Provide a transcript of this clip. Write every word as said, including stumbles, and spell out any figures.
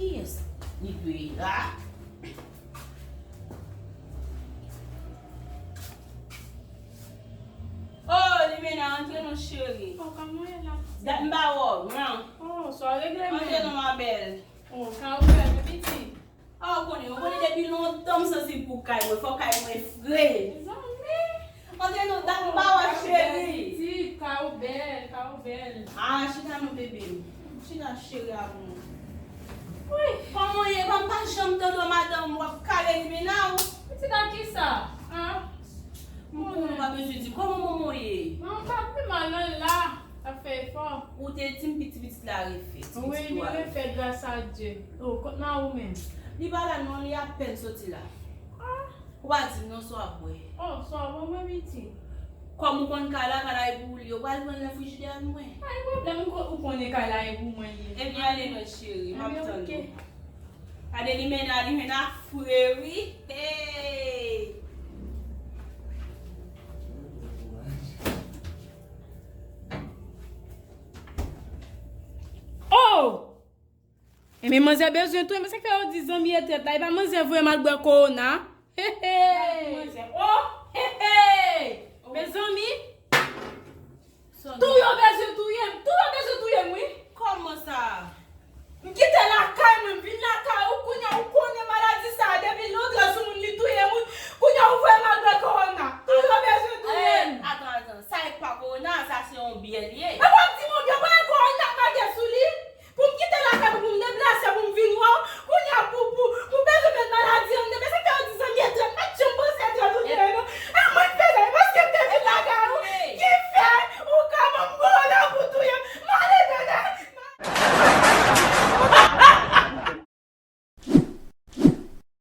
Kiyès li dwe ye la? Oh, Limena, antre non, cheri. Oh, kòman w ye la? Dat m pa wè w, non. Oh, sa w regle menm? Antre non, ma belle. Oh, ka ouvè, men pitit. Ah, ou konnen, ou konnen depi lontan m sansib pou kay mwen, fò kay mwen fre. Mezanmi. Antre non, dat m pa wè w, cheri. Pitit, ka ou bèl, ka ou bèl. Ah, chita non, bebe m. Chita, cheri, avè mwen. Wi, kòman w ye? Ban m pa janm tande w, madanm, w ap kale Limena, w. Pitit, a kisa? Ah. M konnen w pa bezwen di. Kòman manman w ye? Manman pa pi mal, non, la. L ap fè efò. Ou te di m piti pitit la refè. Wi, li refè gras a Dye. Oh, kot Mawu menm? Li pa la non, li apèn soti la. Ah. Ou pa di m non, sa w ap bwè? Oh, sa w ap bwè, mwen pitit? Kòm ou konn kay la, kay la e pou ou li ye, ou pral pran nan frijidè a mwen. Pa gen pwoblèm, ou ko-, ou konnen kay la e pou mwen li ye. Ebyen, ale non, cheri, m ap tann ou. Gade Limena, Limena fre wi. Hey! Oh! Ebyen, manzè bezwen touye m. Sa k fè yo di zanmi e trèt la? E pa manzè voye m al bwè kowona? Hey, hey! Manzè. Oh! Hey, hey! Mezanmi! Touye yo bezwen touye m. Touye yo bezwen touye m, wi. Kòman sa?